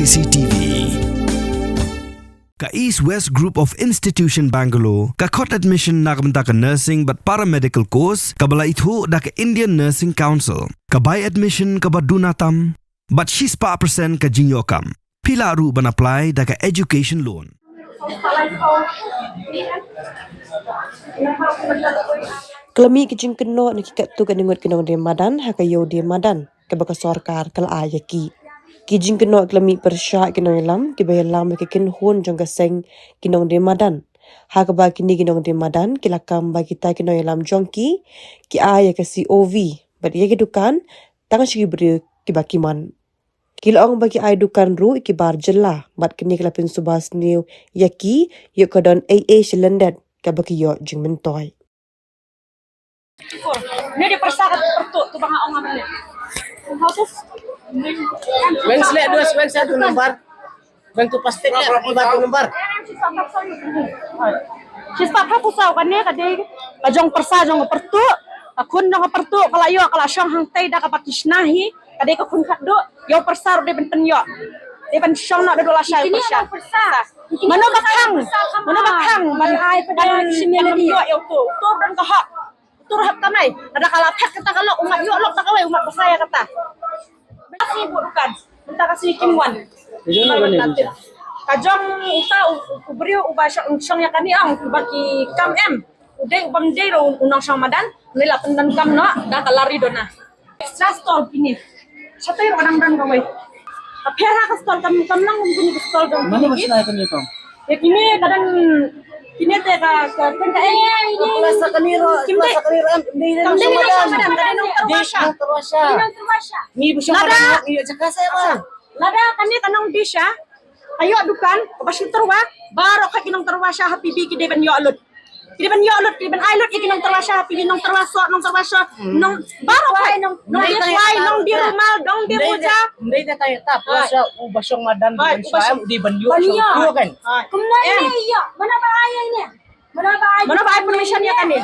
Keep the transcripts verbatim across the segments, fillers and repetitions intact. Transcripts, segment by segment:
C C T V. Ka East West Group of Institution Bangalore ka khot admission na ka bynta ka nursing bad paramedical course kaba la ithuh da ka Indian Nursing Council. Ka bai admission kaba duna tam bad shispah percent ka jingïoh kam. Phi lah ruh ban apply da ka education loan. Ka la mih ka jingkynnoh na ki katto katne ngut ki nongdie madan ha ka Ïewdie Madan kaba ka sorkar ka la ai ïa ki. Ki jingkynnoh ki la mih pyrshah ki nongïalam kiba ïalam bad ki kynhun jong ka seng ki nongdie madan, ha kaba kine ki nongdie madan ki la kam ba kita ki nongïalam jong ki ki ai ïa ka C O V bad ïa ki dukan tang sha ki briew kiba ki mon. Ki la ong ba ki ai dukan ruh ïa ki bar jylla bad kine ki la pynsuba sniew ïa ki ïoh ka don ei ei shi lyndet kaba ki ïoh jingmyntoi. Ni dia pyrsa ka pyrtuh tu ba nga ong ame. Weng sleh dua, weng satu nombar. Weng tu plastik leh, dua tu nombar. Shispah phra phew saw kane ka dei ka jong pyrsa jong ka pyrtuh, ka khun jong ka pyrtuh ka la ïoh ka la shong hangtei da kaba ki shna hi. Ka dei ka khun khatduh, ïa u pyrsa ruh dei ban pynïoh. Dei ban shong noh da u lashai u pyrsa. Mano ba khang, mano ba khang ban ai ban ïoh ïa uto. Uto don ka hok. Uto hok kamai. Lada ka la phet kata ka lok, u mat ïoh lok ta kawei, u mat ba sa ïa kata. Ba sngi buh dukan. Mynta ka sngi kim wan. Ka jong uta u, u, u briew uba shong, shong ïa kane ong, uba ki kam em. U dei u bym dei ruh u nongshong madan, ne la pyndonkam noh da ka lari dona. Extra stall kine. Shatei ruh ka dang don kawei. Ka pher ha ka stall kam, kam nang kum kine ka stall jong kine ki. Mano ba shna ïa kane kam? Ïa kine ka dang, kine te ka, ka, ka, ka, eh, eh, eh. Pla sa kane ruh, kim pla dei. Sa kane ruh em, dei, dei, kam dei nongshong madan, ka dei nongterwasha. Dei nongterwasha. Ngi ba shong madan, ngi ïa jaka sa ba. Lada kane ka nongdie sha, ka ïoh dukan, kaba shu terwa, baroh ka ki nongterwasha ha P B ki dei ban ïoh lut. Ki dei ban ïoh lut, ki dei ban ai lut ïa ki nongterwasha ha P B, nongterwasha, nongterwasha, nong, baroh ka, nong, nongdie swai, nongdie rumal, nongdie moja. Ndei ta ïa ta, pla sa u ba shong madan, u ba shong, u dei ban ïoh, shong tu kan. Kumno ïa, mana ba ai ïa ine? Mano ba ai, mano ba ai permission ïa kane?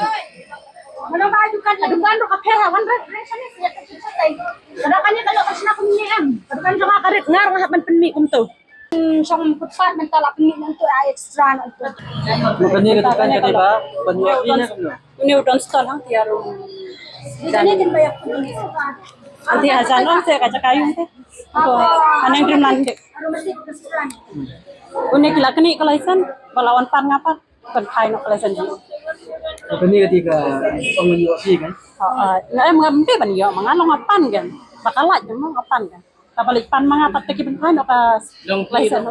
Mano ba ai dukan, dukan ruh ka pher ha, wan rep permission ïa kane. Ka dukan ïa ka lok ka shna kumne em. Ka dukan jong nga ka rit, nga ruh nga hap ban pynmih kumto. Hmm, shong footpath mynta la pynmih nangto ai extra nangto. Kane ka dukan ka dei ba ban ïoh ine kumno? Une u don stall hangtei ruh. Kane kin ba ïa kumne. Hangtei hajan ong te ka jaka ïung te. Ko aneng dreamland te. Une ki la kane ka license ba la wan pan nga pan. Kan phai noh ka license jong u. Kane ka dei ka ong ïoh phi kan? Ha, ha. Nga em ngam dei ban ïoh ma nga long nga pan kan. Ba ka lait ma nga pan kan. Kaba leit pan ma nga pat te ki ban phai noh ka license.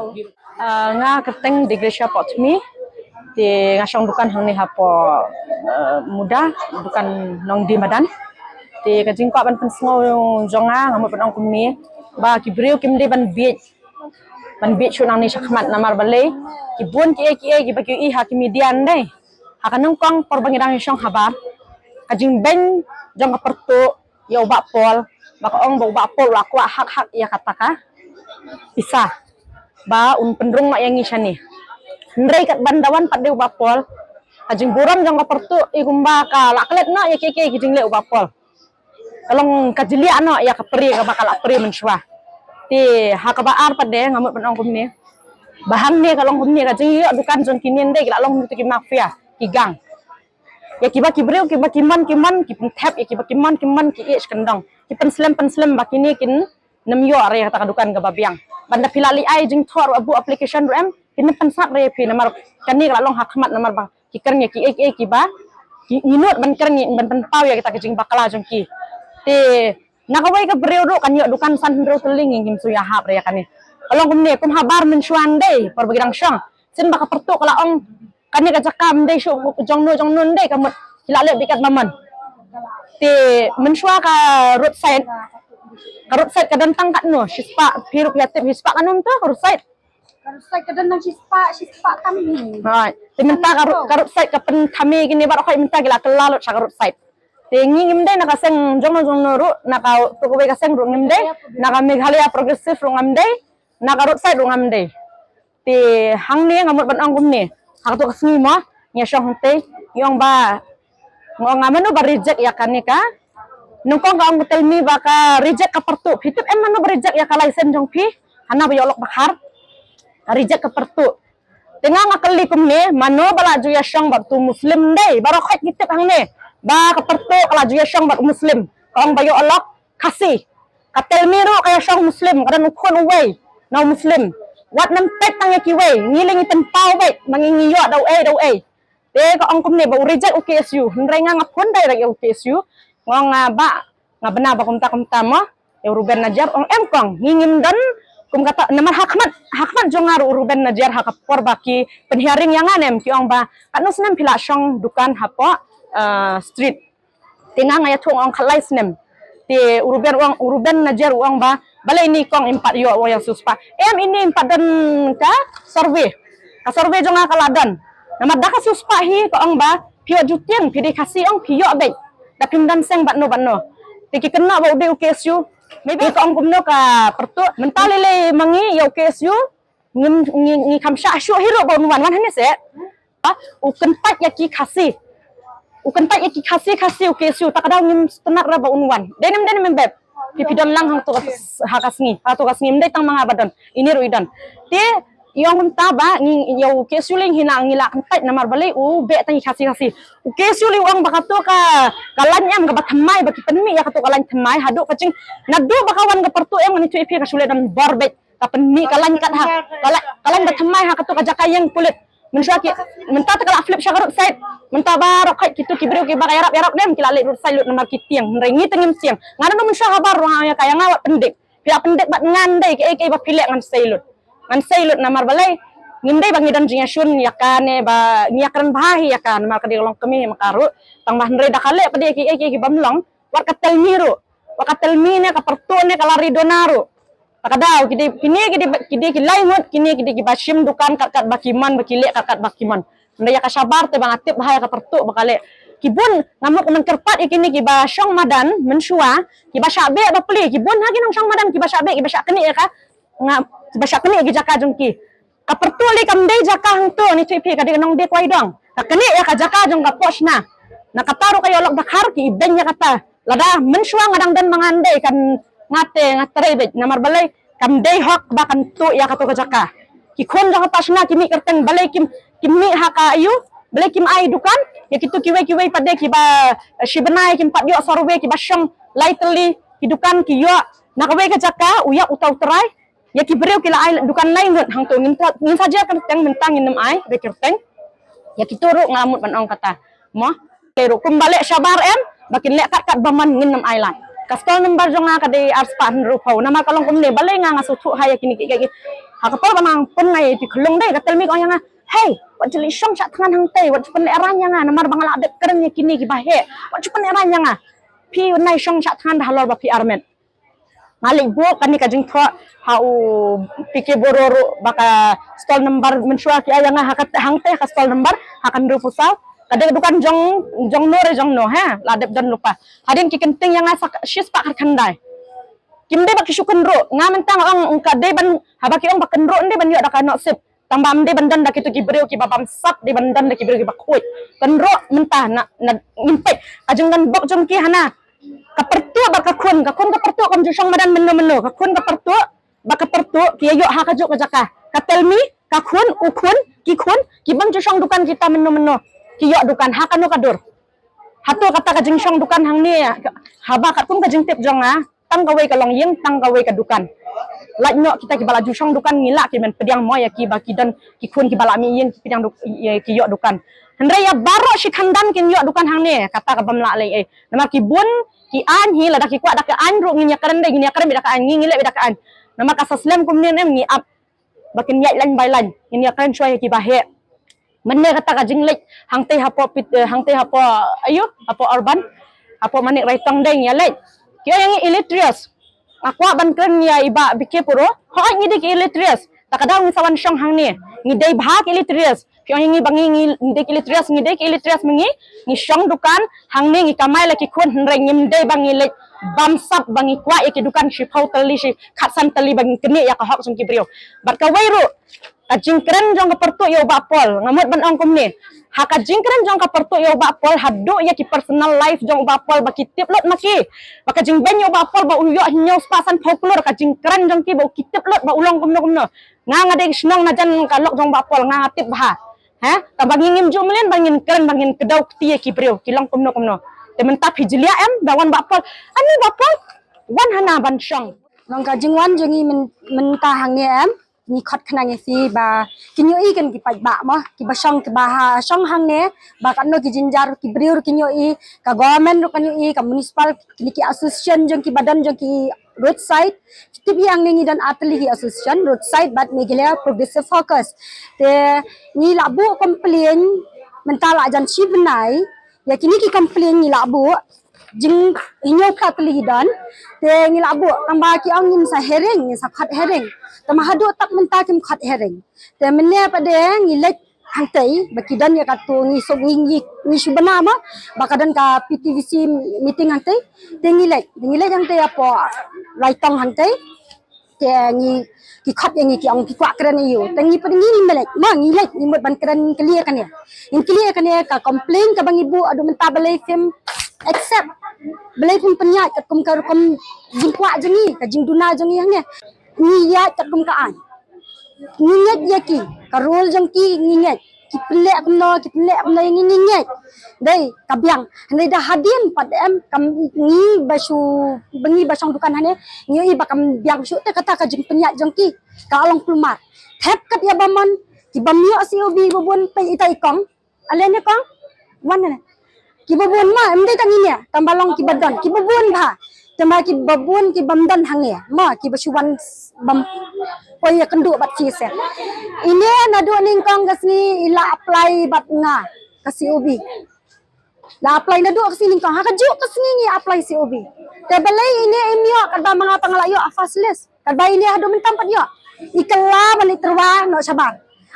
Ah, nga kyrteng dei Gracia Potmi. Te nga shong dukan hangne hapoh, eh, Muda, dukan nongdie madan. Te ka jingkwah ban pynsngew jong nga nga mut ban ong kumne. Ba ki briew kim dei ban bieit. Ban bieit shuh nangne shakhmat namar balei ki bun kiei kiei kiba ki ïohi ha ki media ndei. Ha ka nyngkong por ba ngi dang ïashong habar, ka jingbeiñ jong ka pyrtuh ïa u Bah Paul, ba ka ong ba u Bah Paul u la kwah hak hak ïa kata ka pisa ba un pynrung noh ïa ngi shane. Hynrei katba da wan pat de u Bah Paul, ka jingburom jong ka pyrtuh i kumba ka la klet noh ïa kiei kiei ki jingleh u Bah Paul. Ka long ka jylliew noh ïa ka pyrthei kaba ka la pyrthei mynshuwa. Te ha kaba ar pat de nga mut ban ong kumne. Ba hangne ka long kumne ka jingïoh dukan jong kine ndei ki la long kumto ki mafia, ki gang. Ïa kiba ki briew kiba ki mon ki mon ki pynthep, ïa kiba ki mon ki mon ki ïeh sha kyndong. Ki pynslem pynslem ba kine kin nym ïoh re ïa kata ka dukan kaba biang. Ban da phi la leit ai jingthoh ruh, buh application ruh em, kin nym pynsngew re ïa phi namar kane ka la long ha khmat namar ba ki kren ïa kiei kiei kiba ngi nud ban kren, ban pynpaw ïa kita ki jingbakla jong ki. Te na kawei ka briew ruh kan ïoh dukan san hynriew tylli, ngim shu ïahap re ïa kane. Ka long kumne, kum habar mynshuwa ndei por ba ki dang shong, shen ba ka pyrtuh ka la ong kane ka jaka ym dei shuh jong no jong no ndei, ka mut ki la leh beit katba mon. Te mynshuwa ka roadside, ka roadside ka don tang katno, shispah, phi ruh phi ïatip shispah katno mynta ka roadside. Ka roadside ka don tang shispah, shispah tam hi. Hooid. Te mynta ka road, ka roadside ka pynthame kine baroh, hooid, mynta ki la kylla lut sha ka roadside. Te ngi ngim dei na ka seng jong no jong no ruh, na kato kawei ka seng ruh ngim dei, na ka Meghalaya Progressive ruh ngam dei, na ka roadside ruh ngam dei. Te hangne nga mut ban ong kumne, ha kato ka sngi mo ngi ïashong hangtei, ngi ong ba, nga ong nga mano ba reject ïa kane ka. Nyngkong ka ong ka tell me ba ka reject ka pyrtuh. Phi tip em mano ba reject ïa ka license jong phi? Hana ba ïoh lok ba khar. Reject ka pyrtuh. Te nga nga kylli kumne, mano ba la ju ïa shong bad utu Muslim dei, baroh khoit ki tip hangne. Ba ka pyrtuh ka la ju ïa shong bad Muslim. Ka ong ba ïoh lok Khasi. Ka Telmi ruh ka ïa shong Muslim, ka don u khun uwei na u Muslim. Wat nym peit tang ïa kiwei, ngi lei ngi pynpaw beit, ma ngi ngi ïoh da uei da uei. Te ka ong kumne ba u reject u K S U, hynrei nga nga phone direct ïa u K S U. Nga ong, ah, ba nga bna ba kumta kumta mo. Ïa u Ruben Najiar, ong em kong, ngi ngim don kum kata, namar ha khmat, ha khmat jong nga ruh u Ruben Najiar ha ka por ba ki pynhiaring ïa nga ne em, ki ong ba katno snem phi la shong dukan hapoh, ah, street. Te nga nga ïathuh nga ong khatlai snem. Te u Ruben u ong, u Ruben Najiar u ong ba, balei ine kong im pat ïoh, u ong ïa u siewspah. Em ine im pat don ka survey. Ka survey jong nga ka la don. Namar da ka siewspah hi ka ong ba, phi ïoh ju tieng, phi dei Khasi ong phi ïoh beit. Da phim don seng bad no bad no. Te ki kynnoh ba u dei u K S U. Maybe ka ong kumno ka pyrtuh. Mynta lei lei ma ngi ïa u K S U. Ngim, ngi, ngi kham shah shuh hi ruh ba un wan, wan hangne seh. Ah, u kyntait ïa ki Khasi. U kyntait ïa ki Khasi, Khasi u K S U, ta ka daw ngim sngewtynnat ruh ba un wan. Dei ne em, dei ne em beb. Ki phi don lang hangto ka, ha ka sngi, ha to ka sngi, ym dei tang ma nga ba don. Ine ruh i don. Te i ong kumta ba ngi, ïa u K S U lei hi na ngi la kyntait namar balei u beh tang ïa ki Khasi, Khasi. U K S U lei u ong ba kato ka, ka lain em kaba thymmai ba ki pynmih ïa kato ka lain thymmai haduh ka jing. Naduh ba ka wan ka pyrtuh em, ngan ïathuh ïa phi, ka shu leh don bor beit. Ka pynmih ka lain kat ha, ka lain, ka lain ba thymmai ha kato ka jaka ïeng pulit. Mynshuwa ki, mynta te ka la flip sha ka roadside. Mynta baroh khoit kito ki briew kiba ka ïarap ïarap ne em ki la leit roadside lut namar ki tieng. Hynrei ngi te ngim tieng. Nga don mynshuwa habar ruh nga ong ïa ka, ïa nga wat pyndik. Phi la pyndik bad ngan dei kaei kaei ba phi leh ngan sei lut. Ngan sei lut namar balei? Ngim dei ba ngi don jingïashun ïa ka ne ba ngi ïakren bha hi ïa ka namar ka dei ka longkmie ma ka ruh. Tang ba hynrei da ka leh pat ïa kiei kiei kibym long. Wat ka Telmi ruh. Wat ka Telmi ne ka pyrtuh ne ka Laridona ruh. Ta ka daw, ki dei, kine ki dei, ki dei ki lai ngut, kine ki dei kiba shim dukan kat kat ba ki mon, ba ki leh kat kat ba ki mon. Hynrei ïa ka shabar te ba nga tip bha ïa ka pyrtuh ba ka leh. Ki bun, nga mut ban kyrpad ïa kine kiba shong madan, mynshuwa, kiba shah beh ba plie, ki bun ha ki nongshong madan, kiba shah beh, kiba shah knieh ïa ka, nga, kiba shah knieh ïa ki jaka jong ki. Ka pyrtuh lei kam dei jaka hangto, ngi ïathuh ïa phi ka dei ka nongdie kwai dong. Ka knieh ïa ka jaka jong ka Poshna. Na kata ruh ka ïoh lok da khar ki ibeiñ ïa kata. Lada mynshuwa nga dang don ma nga ndei kan nga te nga trei beit namar balei kam dei hok ba kan tuh ïa kato ka jaka. Ki khun jong ka Poshna ki mih kyrteng balei kim, kim mih ha ka aïu, balei kim ai dukan, ïa kito kiwei kiwei pat de kiba, eh, shi bnai kim pat ïoh survey kiba shong lai tylli ki dukan ki ïoh na kawei ka jaka u ïap uta u trai. Ïa ki briew ki la ai dukan lai ngut hangto ngin sa, ngin sa jia kyrteng mynta ngin nym ai, ba kyrteng. Ïa kito ruh nga mut ban ong kata. Mo, te ruh kumba leh shabar em, ba kin leh kat kat ba man ngin nym ai lad. Ka stall number jong nga ka dei ar spah hynriewphew, namar ka long kumne, balei nga nga sngewthuh ha ïa kine ki, ki, ki. Ha ka por ba nga pun nga ïa ki khlung dei, ka Telmi ka ong ïa nga, "Hei, wat ju leit shong shah thngan hangtei, wat ju pynlehrain ïa nga, namar ba nga la dep kren ïa kine kiba heh, wat ju pynlehrain ïa nga. Phi nai shong shah thngan da halor ba phi armet." Nga leit buh kane ka jingthoh ha u P K Boro ruh ba ka stall number mynshuwa ki ai ïa nga ha ka hangtei ha ka stall number ha ka hynriewphew saw. Ka dei ka dukan jong, jong no re jong no, ha, la dep don lypa. Hadien ki kynting ïa nga sa shi spah khatkhyndai. Kim dei ba ki shu kynruh, nga mynta nga ong ka dei ban, haba ki ong ba kynruh ym dei ban ïoh da ka Nohsip. Tang ba ym dei ban don da kito ki briew kiba bamsap, dei ban don da ki briew kiba khuid. Kynruh mynta na, na ngin peit ka jingdon bok jong ki hana. Ka pyrtuh bad ka khun, ka khun ka pyrtuh kam ju shong madan mynno mynno, ka khun ka pyrtuh bad ka pyrtuh ki ïa ïoh ha kajuh ka jaka. Ka Telmi, ka khun, u khun, ki khun, ki bym ju shong dukan kita mynno mynno. Ki ïoh dukan ha kano ka dur. Hato kata ka jingshong dukan hangne, haba katkum ka jingtip jong nga, tang kawei ka longïing, tang kawei ka dukan. Lait noh kita kiba la ju shong dukan ngi lah ki men pdiang mo ïa kiba ki don ki khun kiba la mih ïing ki pdiang duk-, ïa ki ïoh dukan. Hynrei ïa baroh shi khandan kin ïoh dukan hangne, kata ka bym lah lei ei. Namar ki bun ki aiñ hi, lada ki kwah da ka aiñ ruh ngin ïa kren dei, ngin ïa kren beit da ka aiñ, ngi ngi leh beit da ka aiñ. Namar ka sa slem kumne ne em ngi ap ba kin ïaid line by line, ngin ïa kren shuwa ïa kiba heh. Mynne kata ka jingleit hangtei hapoh pit, eh, hangtei hapoh, aïu, hapoh urban, hapoh Manik Raitong dei ngi ïa leit. Ki ong ïa ngi illiterates. Nga kwah ban kren ïa i Bah B K Puro. Hooid ngi dei ki illiterates. Ta ka daw ngi sa wan shong hangne. Ngi dei bha ki illiterates. Ki ong ïa ngi ba ngi, ngi dei ki illiterates, ngi dei ki illiterates ma ngi. Ngi shong dukan hangne ngi kamai la ki khun hynrei ngim dei ba ngi leit bamsap ba ngi kwah ïa ki dukan shiphew tylli shi khatsan tylli ba ngi knieh ïa ka hok jong ki briew. Bad kawei ruh Ka jingkren jong ka pyrtuh ïa u Bah Paul, nga mut ban ong kumne. Ha ka jingkren jong ka pyrtuh ïa u Bah Paul, haduh ïa ki personal life jong u Bah Paul ba ki tip lut ma ki. Ba ka jingbeiñ ïa u Bah Paul ba u ïoh hynñiew spah san phew klur, ka jingkren jong ki ba u ki tip lut ba u long kumno kumno. Nga nga dei shnong na jan ka lok jong u Bah Paul, nga nga tip bha. Ha? Tang ba ngin ngim ju mlien ba ngin kren ba ngin kdew kti ïa ki briew ki long kumno kumno. Te mynta phi jylliew em da wan Bah Paul. Ani Bah Paul wan hana ban shong. Long ka jingwan jong ngi myn-, mynta hangne em. Ngi khot khnang ïa phi ba kin ïohi kan ki paidbah mo, ki ba shong ki ba ha shong hangne, ba katno ki jynjar ki briew kin ïohi, ka government ruh kan ïohi, ka municipal, kine ki association jong ki ba don jong ki roadside. Tip ïa ngi ngi don artylli ki association, roadside bad Meghalaya Progressive Focus. Te ngi la buh complain mynta la jan shi bnai, ïa kine ki complain ngi la buh, jing hynñiew phra tylli don. Te ngi la buh, tang ba ki ong ngin sa hearing, ngin sa khot hearing. Tang ba haduh tak mynta kim khot hearing. Te mynne pat de ngi leit hangtei, ba ki don ïa katu ngi suk ngi, ngi, ngi shu bna mo, ba ka don ka P T V C meeting hangtei. Te ngi leit, ngi leit hangtei hapoh Laitong hangtei. Te ngi ki khot ïa ngi ki ong ki kwah kren ïa u. Te ngi pat ngi ngi leit, ma ngi leit ngi mut ban kren clear kane. Ngi clear kane ka complain kaba ngi buh haduh mynta balei phim accept. Balei phim pynïaid katkum ka rukom jingkwah jong ngi, ka jingduna jong ngi hangne. Ngi ïaid katkum ka aiñ. Ngi ngeit ïa ki, ka rule jong ki ngi ngeit. Ki pynleh kumno, ki pynleh kumno ïa ngi ngi ngeit. Dei ka biang. Hynrei da hadien pat em kam ngi ba shu, ba ngi ba shong dukan hangne, ngi ïohi ba kam biang shuh te kata ka jingpynïaid jong ki. Ka long kulmar. Thep kat ïa ba mon, ki bym ïoh C O B ba bun peit ita i kong. Ale ne kong? Wan ne. Ki ba bun ma, em dei tang ine, tang ba long ki ba don, ki ba bun bha. Tang ba ki ba bun ki bym don hangne, ma ki ba shu wan s-, bym poi ïa kynduh bad ki se. Ine naduh nyngkong ka sngi i la apply bad nga ka C O B. La apply naduh ka sngi nyngkong, ha kajuh ka sngi ngi apply C O B. Te balei ine im ïoh, katba ma nga tang la ïoh ha first list. Katba ine haduh mynta pat ïoh. I kylla ban i tyrwa noh shabar.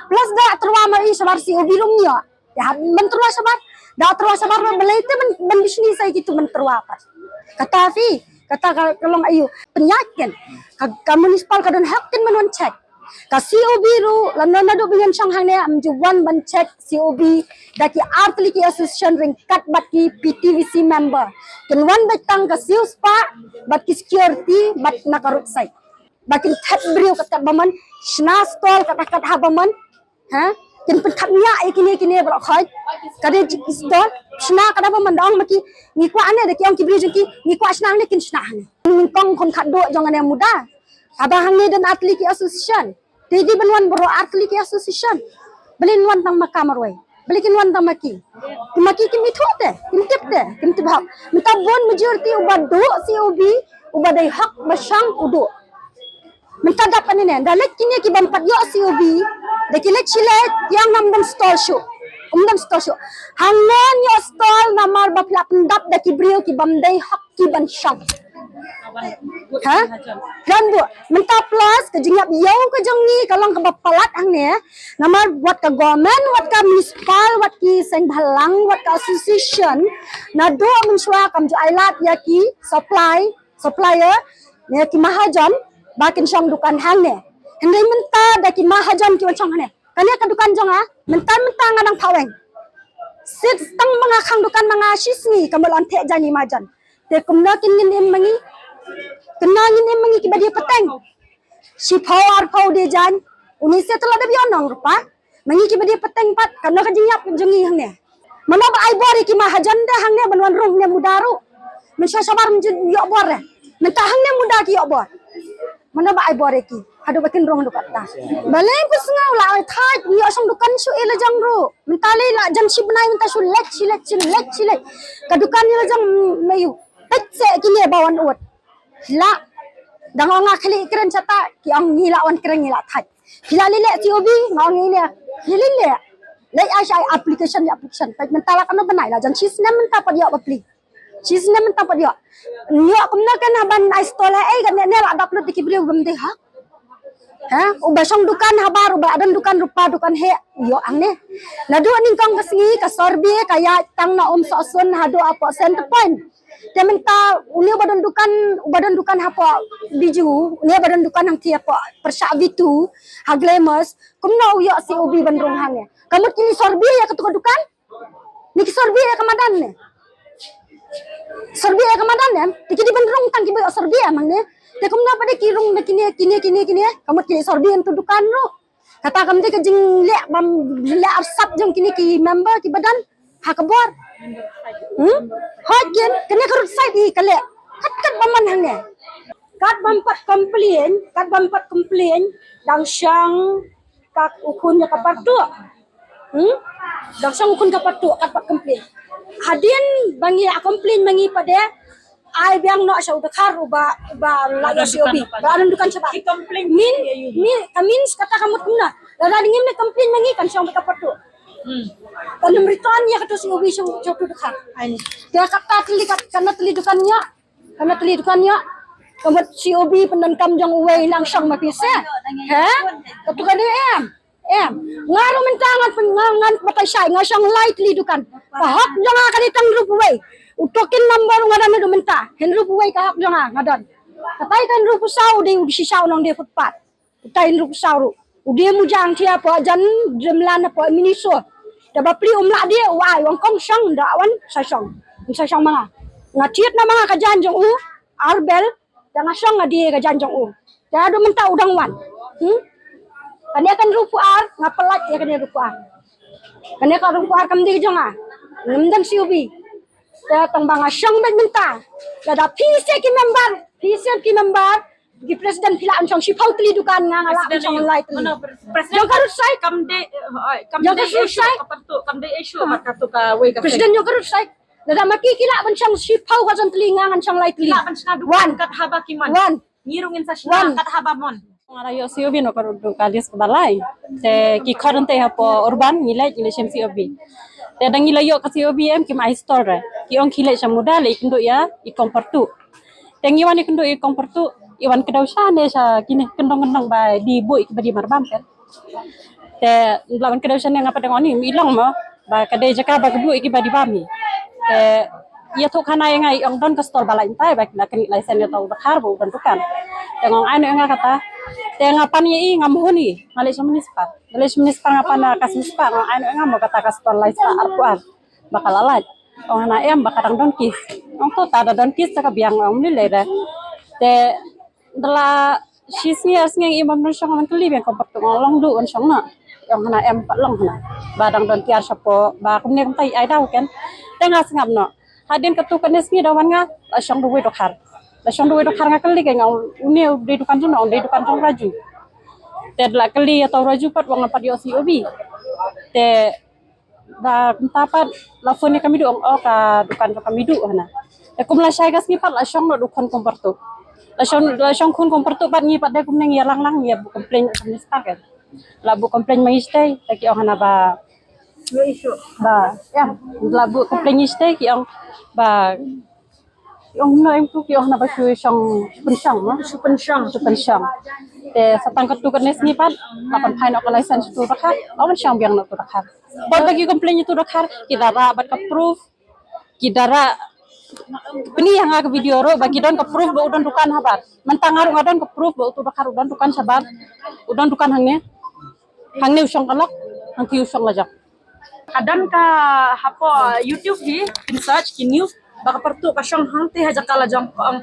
Plus da tyrwa ma i shabar C O B ruh im ïoh. Ïa, ban tyrwa shabar. Da tyrwa shabar ruh balei te ban, ban bishni sa ïa kitu ban tyrwa pat. Kata phi, kata ka, ka long aïu. Pynïaid ken. Ka, ka municipal ka don hok ken ban wan check. Ka C O B ruh, lano naduh ba ngan shong hangne, ym ju wan ban check C O B, da ki artylli ki association ryngkat bad ki P T V C member. Kin wan beit tang ka siew spah, bad ki security, bad na ka roadside. Ba kin thep briew kat kat ba mon, shna stall kat kat ha ba mon, ha? Kin pynkhap ñiah ïa kine kine ba la khot, ka dei jik stall, shna kat ha ba mon da ong ma ki, ngi kwah ne, da ki ong ki briew jong ki, ngi kwah shna ne, kin shna ne. Nyngkong khun khatduh jong ane muda. Haba hangne don artylli ki association. Te dei ban wan baroh artylli ki association. Balei kin wan tang ma ka marwei. Balei kin wan tang ma ki. Ki ma ki kim ithuh te, kim tip te, kim tip hok. Mynta bun majority uba duh C O B, uba dei hok ba shong u duh. Mynta dap ane ne, da leit kine ki bym pat ïoh C O B, da ki leit shi leit, ïa ngam dam stall shuh. Um dam stall shuh. Hangne ïoh stall namar ba phi la pyndap da ki briew ki bym dei hok ki ban shong. Ha? Kan buh. Mynta plus ka jingïap ïew ka jong ngi ka long kaba palat hangne. Namar wat ka government, wat ka municipal, wat ki seng bhalang, wat ka association. Naduh mynshuwa kam ju ai lad ïa ki supply, supplier, ne ki mahajon, ba kin shong dukan hangne. Hynrei mynta da ki mahajon ki wan shong hangne. Kane ka dukan jong nga, mynta mynta nga dang phah weng. Sit tang ma nga khang dukan ma nga shi sngi, ka mut la wan theh jaiñ i mahajon. Te kumno kin ngin im ma ngi? Kumno ngin im ma ngi kiba die pateng? Shiphew arphew die jaiñ. Uni se te la da biang nong rupa. Ma ngi kiba die pateng pat, kano ka jingïap jong ngi hangne? Mano ba ai bor ïa ki mahajon de hangne ban wan rung hangne muda ruh. Mynshuwa shabar mynjur ïoh bor de. Mynta hangne muda ki ïoh bor. Mano ba ai bor ïa ki? Haduh ba kin rung haduh katta. Balei phi sngew la ai thait, ym ïoh shong dukan shuh ïa la jong ruh. Mynta lei la jan shi bnai mynta shu leit, shi leit, shi leit, shi leit. Ka dukan ïa la jong, mm, la ïoh. Peit se kine ba wan ud. La. Dang ong nga khlieh kren shata, ki ong ngi la wan kren ngi la thait. Phi la lei leh C O B, nga ong ngi leh. Phi lei leh. Leit ai shai application, application. Peit mynta la kano bnai la jan shi snem mynta pat ïoh bapli. Shi snem mynta pat ïoh. Ïoh kumno ken haban ai stall ha ei kane ne la dap lut da ki briew bym dei hok. Ha? Uba shong dukan habar, uba don dukan rupa, dukan heh, ïoh hangne. Naduh nyngkong ka sngi ka survey ka ïaid tang na Umsohsun haduh hapoh Centrepoint. Te mynta une uba don dukan, uba don dukan hapoh Bijou, une uba don dukan hangtei hapoh pyrshah V two ha Glamours, kumno u ïoh C O B ban rung hangne? Ka mut kine sor bia ïa katu ka dukan? Ne ki sor bia ïa ka madan ne? Sor bia ïa ka madan ne? Te ki dei ban rung tang kiba ïoh sor bia hangne. Te kumno pat de ki rung da kine, kine, kine, kine? Ka mut kine sor bia ïa katu dukan ruh. Kata kam dei ka jingleh bym leh arsap jong kine ki member kiba don ha ka bor. Hmm? Hooid keiñ, kane ka roadside hi ka leh. Kat kat ba man hangne. Kat bym pat complain, kat bym pat complain, dang shong ka u khun ïa ka partuh. Hmm? Dang shong u khun ka partuh, kat bym pat complain. Hadien ba ngi ïa complain ma ngi pat de, ai biang noh sha u dkhar uba, uba la ïoh C O B. Ba la don dukan shabar. Min, min, ka min kata ka mut kumno? Lada ngim leh complain ma ngi kan shong bad ka partuh. Kan ym return ïa katu C O B sha u, sha u dkhar. Te kata tylli kat, kan tylli dukan ïa. Kan tylli dukan ïa. Ka mut C O B pyndonkam jong uwei nang shong ma phi se. He? Katu ka dei em. Em, nga ruh mynta ngan pyn-, ngan, ngan batai shai, nga shong lai tylli dukan. Ka hok jong nga ka dei tang hynriewphew wei. U token number nga don haduh mynta. Hynriewphew wei ka hok jong nga nga don. Katai ka hynriewphew saw u dei u shisha u nongdie footpath. Utai hynriewphew saw ruh u dei mujang thia po jan jemlan po miniso. Te ba pli um lah dei u ai u ong kong shong da wan sa shong. Sa shong ma nga. Nga thied na ma nga ka jan jong u. Arbel. Te nga shong nga die ka jan jong u. Te haduh mynta u dang wan. Hmm? Kane ka hynriewphew ar, nga pyllait ïa kane ka hynriewphew ar. Kane ka hynriewphew ar kam dei ka jong nga. Ngam don C O B. Te tang ba nga shong beit mynta. Lada phi seh ki member, phi seh ki member, ki president phi lah ban shong shiphew tylli dukan, nga nga lah ban shong lai tylli. Jong ka roadside. Kam dei, eh, kam dei issue ka partuh, kam dei issue bad katu kawei ka. President jong ka roadside. Lada ma ki ki lah ban shong shiphew ka jan tylli nga ngan shong lai tylli. Lah ban shna dukan kat haba ki mon. Wan. Ngi ruh ngin sa shna kat haba mon. Nga la ïoh C O B noh ka ruh ka list kaba lai. Te ki khot hangtei hapoh urban ngi leit ngi leit shem C O B. Te da ngi la ïoh ka C O B em kim ai stall re. Ki ong ki leit sha muda leit kynduh ïa i kong partuh. Te ngi wan ïa kynduh ïa i kong partuh, i wan kdew shane sha kine kyndong kyndong ba die buh ïa kiba die marbam kan. Te la wan kdew shane nga pat dang ong ni mi long mo ba ka dei jaka ba ka buh ïa kiba die bam hi. Te ïathuh khana ïa nga i ong don ka stall ba lai ntai ba la kynnoh license ïa uta u dkhar ba u don dukan. Te nga ong ai noh ïa nga kata. Te nga pan ïa i ngam hun i nga leit sha municipal. Nga leit sha municipal nga pan ïa ka municipal nga ong ai noh ïa nga mo kata ka stall lai spah arphew ar. Ba ka la lait. Ong hana em ba ka dang don case. Ong to ta da don case ta ka biang ong mli lei da. Te da la shi sngi ar sngi i bym don shong ban kylli biang kong partuh ong long duh ban shong noh. Ong hana em pat long hana. Ba dang don tiar shapoh ba kumne kumta i ai daw kan. Te nga sngap noh. Hadien katu kane sngi da wan nga la shong da uwei u dkhar. La shong da uwei u dkhar nga kylli ka nga ong une u dei dukan jong no, u dei dukan jong Raju. Te da la kylli ïa uta u Raju pat u ong nga pat ïoh C O B. Te da kumta pat la phone ïa ka Midu ong o ka dukan jong ka Midu hana. Te kum la shai ka sngi pat la shong noh da u khun kong partuh. La shong, la shong khun kong partuh pat ngi pat de kumne ngi ïa lang lang ngi ïa buh complain ïa ka minister kan. La buh complain ma ngi shatei te ki ong hana ba ba em la buh complain ngi shatei ki ong ba Ong no em tu ki ong na ba shu shong shu pynshong no shu pynshong shu pynshong. Te sa tang katu kane sngi pat la pynphai noh ka license tu dkhar la pynshong biang noh tu dkhar. Bad ba ki complain tu dkhar ki da rah bad ka proof ki da rah. Pyni ha nga ka video ruh ba ki don ka proof ba u don dukan habar. Mynta nga ruh nga don ka proof ba u tu dkhar u don dukan shabar. U don dukan hangne. Hangne u shong ka lok hangki u shong la jong. Ka don ka hapoh YouTube hi kin search ki news ba ka partuh ka shong hangte ha jaka la jong ka ong.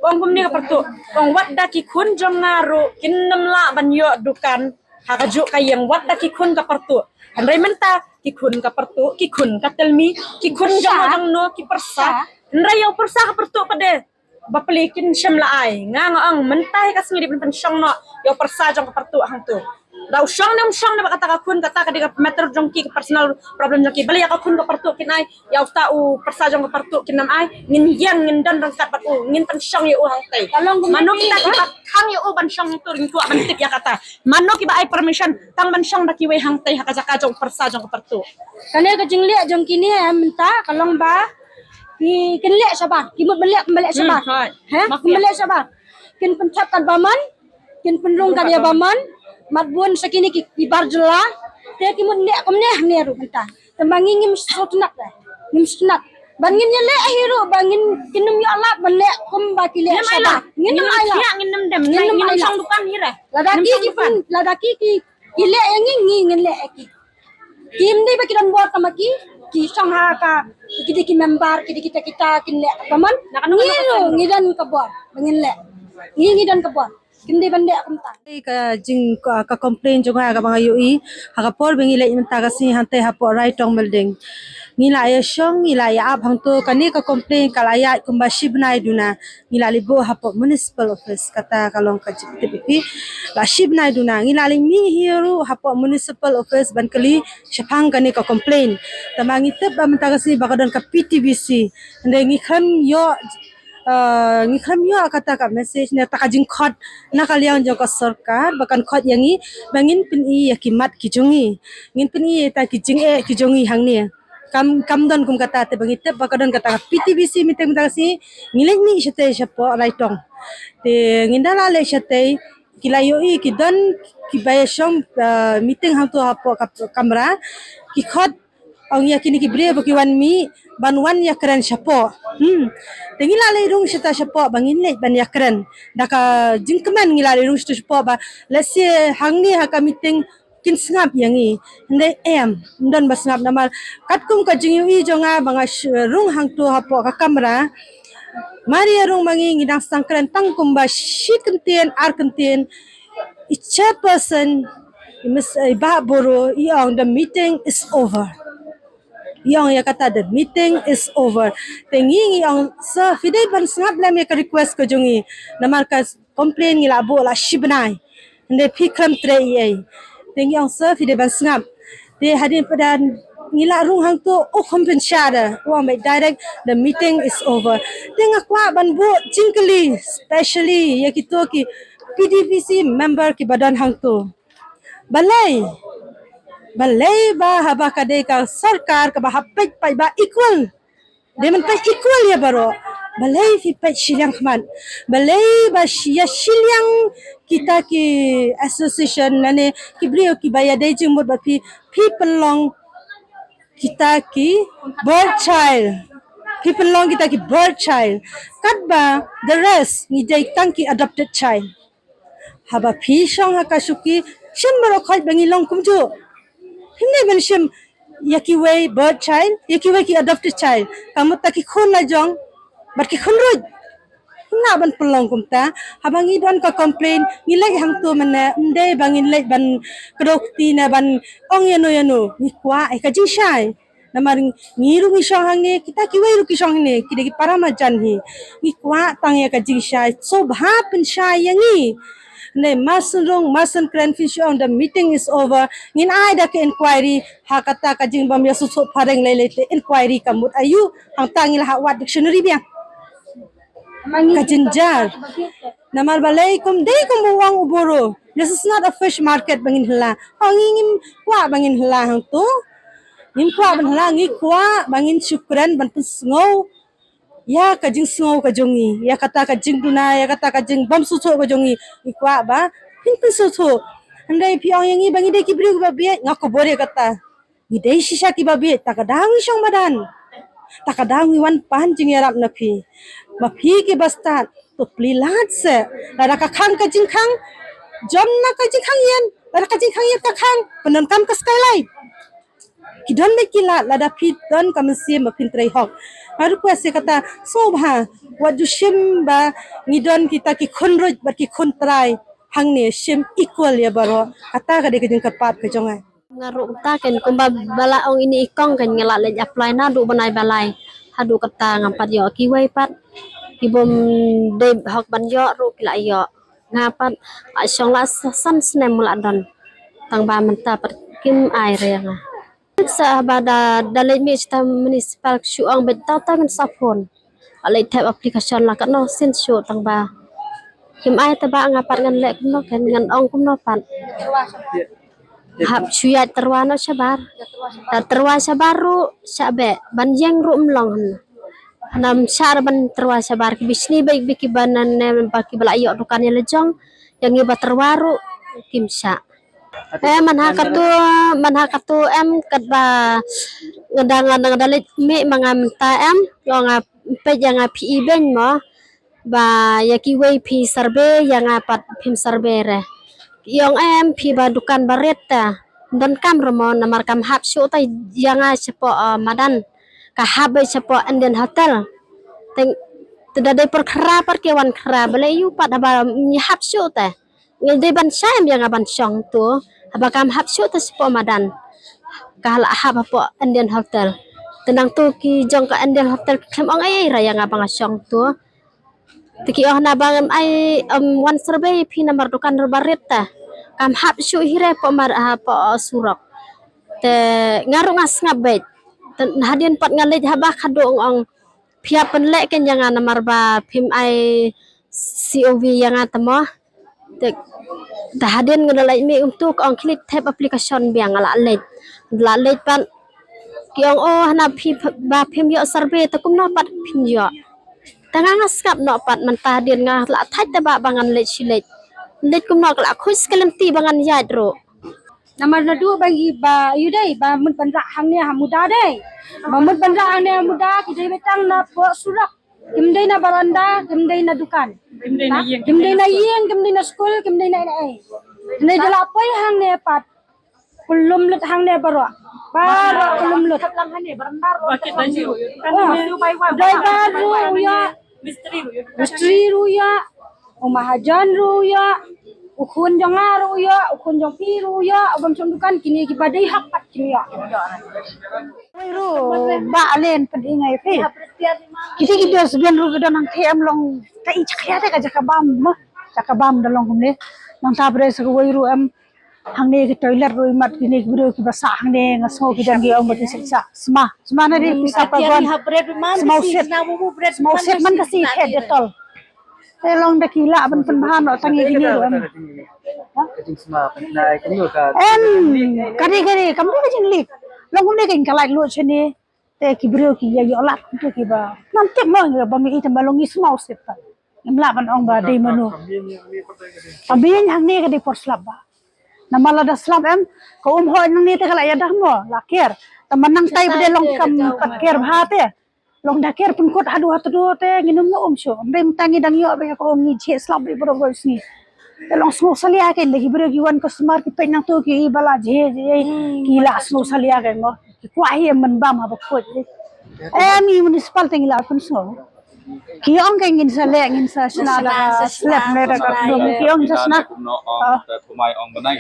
Ka ong kumne ka partuh ka ong wat da ki khun jong nga ruh kin nym lah ban ïoh dukan ha ka juh ka ïing wat da ki khun ka partuh. Hynrei mynta ki khun ka partuh ki khun ka tylmi ki khun jong nga jong no ki pyrsa. Hynrei ïa u pyrsa ka partuh pat de. Ba pli kin shem la ai nga nga ong mynta hi ka sngi dei ban pynshong noh ïa u pyrsa jong ka partuh hangtu. Da u shong ne um shong ne ba kata ka khun kata ka dei ka matter jong ki ka personal problem jong ki. Balei ïa ka khun ka partuh kin ai ïa uta u pyrsa jong ka partuh kin nym ai. Ngin ïeng ngin don ryngkat bad u ngin pynshong ïa u hangtei. Mano kita kiba khang ïa u ban shong tu ring kwah ban tip ïa kata. Mano kiba ai permission tang ban shong da kiwei hangtei ha ka jaka jong u pyrsa jong ka partuh. Kane ka jingleh jong kine mynta ka long ba Ki kin leh shabar, ki mut ban leh kin ban leh shabar. He? Kin ban leh shabar. Kin pynthep kat ba mon, kin pynrung kat ïa ba mon. Mat bun sa kine ki bar jylla. Te ki mut leh kumne hangne ruh mynta. Te ma ngi ngim sngewtynnat. Ngim sngewtynnat. Ban ngin ïaleh hi ruh ba ngin, kin ym ïoh lad ban leh kumba ki leh shabar. Ngin ym ai lad. Ngin ym ai lad. Lada ki ki pyn, lada ki ki, ki leh ïa ngi, ngi ngin leh ïa ki. Kim dei ba ki don bor tang ma ki, ki shong ha ka, ki dei ki member, ki dei kita kita kin leh. Ka mon ngi ruh ngi don ka bor ba ngin leh. Ngi ngi don ka bor. Kim dei ban leh kumta. Ka jing ka, ka complain jong nga kaba nga ïohi ha ka por ba ngi leit mynta ka sngi hangtei hapoh Raitong Building. Ngi la ïa shong, ngi la ïa ap hangto, kane ka complain ka la ïaid kumba shi bnai duna. Ngi la leit buh hapoh municipal office, kata ka long ka jingtip ïa phi. La shi bnai duna ngi la leit mih hi ruh hapoh municipal office ban kylli shaphang kane ka complain. Tangba ngi tip ba mynta ka sngi ba ka don ka P T B C. Hynrei ngi khlem ïoh, uh, ngi khlem ïoh kata ka message ne kata ka jingkhot na ka liang jong ka sorkar ba kan khot ïa ngi ba ngin pyni ïa ki mat ki jong ngi, ngin pyni ïa kita ki jingeh ki jong ngi hangne. Kam, kam don kum kata, te ba ngi tip ba ka don kata ka P T B C meeting mynta ka sngi, ngi leit mih shatei shapoh Raitong. Te ngin da la leit shatei, ki la ïohi ki don kiba ïa shong, uh, meeting hangto hapoh ka kamra. Ki khot, ong ïa kine ki briew ba ki wan mih ban wan ïakren shapoh. Hmm. Te ngi la leit rung shata shapoh ba ngin leit ban ïakren da ka jingkmen. Ngi la leit rung shata shapoh ba lehse hangne ha ka meeting kin sngap ïa ngi. Hynrei em, ym don ba sngap namar katkum ka jingïohi jong nga ba nga sh-, rung hangto hapoh ka kamra. Mar ïa rung ma ngi, ngi dang sdang kren tang kumba shi kyntien ar kyntien. I chairperson, i Miss, i Bah Boro, i ong the meeting is over. I ong ïa kata the meeting is over. Te ngi ngi ong sir, phi dei ban sngap lem ïa ka request ka jong ngi. Namar ka complain ngi la buh la shi bnai. Hynrei phi khlem trei ei ei. Te ngi ong sir, phi dei ban sngap. Te hadien padan ngi la rung hangto, u kham pynshah da, u ong beit direct the meeting is over. Te nga kwah ban buh jingkylli specially ïa kito ki P T B C member kiba don hangto. Balei? Balei ba haba ka dei ka sorkar kaba hap peit paidbah equal? Dei ban peit equal ïa baroh. Balei phi peit shiliang khmat? Balei ba shi-, ïa shiliang kita ki association lane ki briew kiba ïadei jingmut bad phi, phi pynlong kita ki birth child. Phi pynlong kita ki birth child. Katba the rest ngi dei tang ki adopted child. Haba phi shong ha ka shuki, shim baroh khoit ba ngi long kumjuh. Phim dei ban shim ïa kiwei birth child, ïa kiwei ki adopted child. Ka mut ta ki khun lajong bad ki khun ruh. Phim lah ban pynlong kumta. Haba ngi don ka complain, ngi leit hangto mynne, ym dei ba ngin leit ban kdew kti ne ban ong ïano ïano. Ngi kwah ïa ka jingshai. Namar ngi ruh ngi shong hangne, kita kiwei ruh ki shong hangne, ki dei ki para marjan hi. Ngi kwah tang ïa ka jingshai, sngewbha pynshai ïa ngi. Ne, mar shen rung, mar shen kren, phin shu ong the meeting is over. Ngin ai da ka inquiry, ha kata ka jingbym ïasngewthuh phareng lei lei te inquiry ka mut aïu, hangta ngi la hap wad dictionary biang. Ka jynjar. Namar balei kum dei kum u ong u Boro. This is not a fish market ba ngin hla. Ha ngi ngim kwah ba ngin hla hangto. Ngim kwah ban hla, ngi kwah ba ngin shu kren ban pynsngew ïa ka jingsngew ka jong ngi, ïa kata ka jingduna, ïa kata ka jingbymsngewthuh ka jong ngi. Ngi kwah ba phin pynsngewthuh. Hynrei phi ong ïa ngi ba ngi dei ki briew kiba bieit, nga khubor ïa kata. Ngi dei shisha kiba bieit, ta ka daw ngi shong madan. Ta ka daw ngi wan pan jingïarap na phi. Ma phi kiba stad, to plie lad seh. Lada ka khang ka jingkhang, jom na ka jingkhang ïan. Lada ka jingkhang ïan ka khang, pyndonkam ka skylight. Ki don beit ki lad, lada phi don ka mynsiem ba phin trei hok. Nga request ïa kata, sngewbha, wat ju shim ba ngi don kita ki khun ruh bad ki khun trai. Hangne shim equal ïa baroh. Kata ka dei ka jingkyrpad ka jong nga. Nga ruh kata ken kumba ba la ong ine i kong ken nga la leit apply naduh bnai ba lai. Haduh kata ngam pat ïoh kiwei pat. Ki bym dei hok ban ïoh ruh ki la ïoh. Nga pat la shong la sa-, san snem nga la don. Tang ba mynta pat kim ai re nga. Sa haba da, da leit mih sha municipal shu ong beit tau tau ngan sa phone. Leit thep application la katno sien shuh tang ba. Kim ai te ba nga pat ngan leh kumno ken ngan ong kumno pat. Hap shu ïaid tyrwa noh shabar. Da tyrwa shabar ruh shah beh ban ïeng ruh ym long hynne. Hynda ym shah ruh ban tyrwa shabar ki bishni beit beit kiba nan ne ba kiba la ïoh dukan ïa la jong. Ïa ngi ba tyrwa ruh kim shah. Eh, man ha katu, man ha katu em katba Nga da, nga da leit mih ma nga mynta em, nga ong nga peit ïa nga phi i beiñ mo. Ba ïa kiwei phi survey, ïa nga pat phim survey re. Ki ong em phi ba dukan barit te. Donkam re mo namar kam hap shuh te ïa nga shapoh, ah, madan. Ka hap beit shapoh Indian Hotel. Te, te da dei por khra pat ki wan khra balei ïa u pat haba ngi hap shuh te. Ngi dei ban shai em ïa nga ban shong tu. Haba kam hap shuh te shapoh madan. Ka la hap hapoh Indian Hotel. Te nangtu ki jong ka Indian Hotel ki khlem ong ei ei re ïa nga ba nga shong tu. Te ki ong na ba ngam ai, em, wan survey phi namar dukan re barit te. Kam hap shuh hi re poh mar, ah, poh, ah, surok. Te nga ruh nga sngap beit. Te hadien pat nga leit haba khadduh ong ong. Phi hap pynleh kein ïa nga namar ba phim ai C O V ïa nga te mo. Te, te hadien nga la leit mih kumtu ka ong khie leit thep application biang nga la leit. La leit pat ki ong oh hana phi ba phim ïoh survey te kumno pat phin ïoh. Te nga nga sngap noh pat mynta hadien nga la thait te ba ba ngan leit shi leit. Leit kumno ka la khuid skellem ti ba ngan ïaid ruh. Namar naduh ba ngi ba ïu dei ba mut ban rah hangne ha muda dei. Ba mut ban rah hangne ha muda ki dei beit tang na poh surok. Kim dei na baranda, kim dei na dukan. Kim dei na ïing, kim dei na skul, kim dei na ei. Nei da la poi hangne pat. Kulum lut hangne baroh. Baroh kulum lut. Driver ruh ïa. Mistri ruh ïa. U mahajan ruh ïa. U khun jong nga ruh ïa. U khun jong phi ruh ïa. U bym shong dukan kine kiba dei hak pat kine ïa. Wei ruh ba alen pynïngai phi. Kiti ki dos ben ruh ki don nang phi em long ka i chakhia te ka jaka bam ma. Jaka bam da long kumne. Nang ta bre sa wei ruh em. Hangne ki toilet ruh imat kine ki briew kiba sah hangne nga sngew ki don ki ong ba ki sah sma sma na ri pisa pa gon. Sma usit sma usit man ka si khet detol. Te long da ki lah ban pynbha noh tang ïa kine ruh em. Em kari kari kam dei ka jinglik. Long kumne ka jingkalait lut shane. Te ki briew ki ïa ïoh lad kumtu kiba nam tip mo ngi ba ngi i te ba long ngi sma usit ta. Ngim lah ban ong ba dei mano. Ka biang hangne ka dei por slap ba. Namar lada slap em ka um hoi nangne te ka la ïadah mo la ker. Te man nangtai ba dei long kam pat ker bha te. Long da ker pynkut haduh haduh te ngin ym um shuh. Em dei mynta ngi dang ïoh ba ka um ngi jhieh slap ba baroh baroh sngi. Te long sngewsalia kein da ki briew ki wan customer ki peit nangtu ki i ba la jhieh jhieh ki la sngewsalia kein mo. Ki kwah hi em ban bam haba khuid. Em i municipal te ngi la pynsngew. Ki ong ka ngin sa leh ngin sa shna da slap ne da ka dum ki ong sa shna.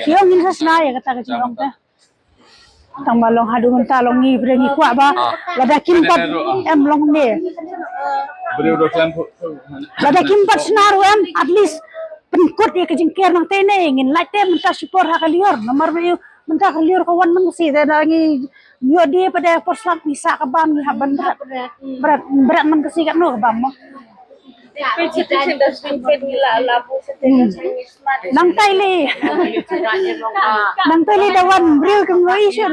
Ki ong ngin sa shna ïa kata ka jingong ta. Tang ba long haduh mynta long ngi bre ngi kwah ba lada kim pat em long ne. Lada kim pat shna ruh em at least pynkut ïa ka jingker nangte ne ngin lait te mynta shipor ha ka lior namar ba mynta ka lior ka wan man ka si da ngi ïoh die pat da por slap ngi sah ka bam ngi hap ban bret bret bret man ka si katno ka bam mo. Nangtai le nangtai le da wan briew kam ïoh issue.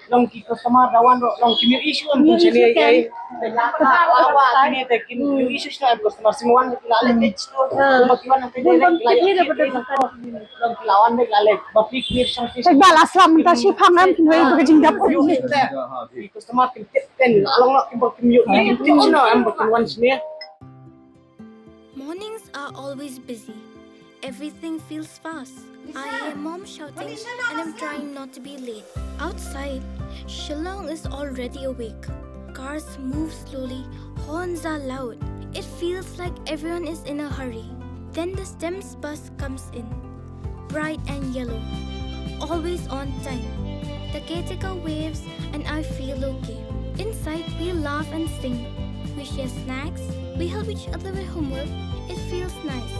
Long ki customer da wan ro long ki issue am kun chene ai. Wa wa kine te ki issue sna customer sim wan ki la le te sto. Ba ki wan te le la long ki la wan de la le ba pi ki shang si. Ba la slam ta shi phang am kin wei ba jing dap. Ki customer ki tip ten long long ki ba ki yu ki sna am ba ki wan sne. Mornings are always busy. Everything feels fast. I hear mom shouting and I'm trying not to be late. Outside, Shillong is already awake. Cars move slowly, horns are loud. It feels like everyone is in a hurry. Then the STEMS bus comes in. Bright and yellow. Always on time. The caretaker waves and I feel okay. Inside, we laugh and sing. We share snacks. We help each other with homework. It feels nice.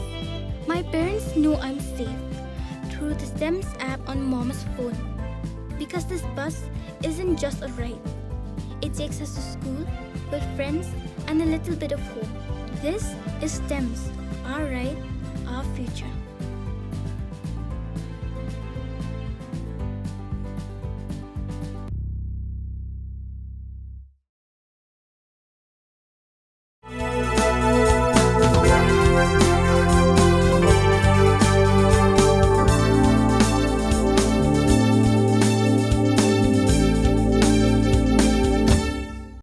My parents know I'm safe through the STEMS app on mom's phone. Because this bus isn't just a ride, it takes us to school, with friends, and a little bit of home. This is STEMS, our ride, our future.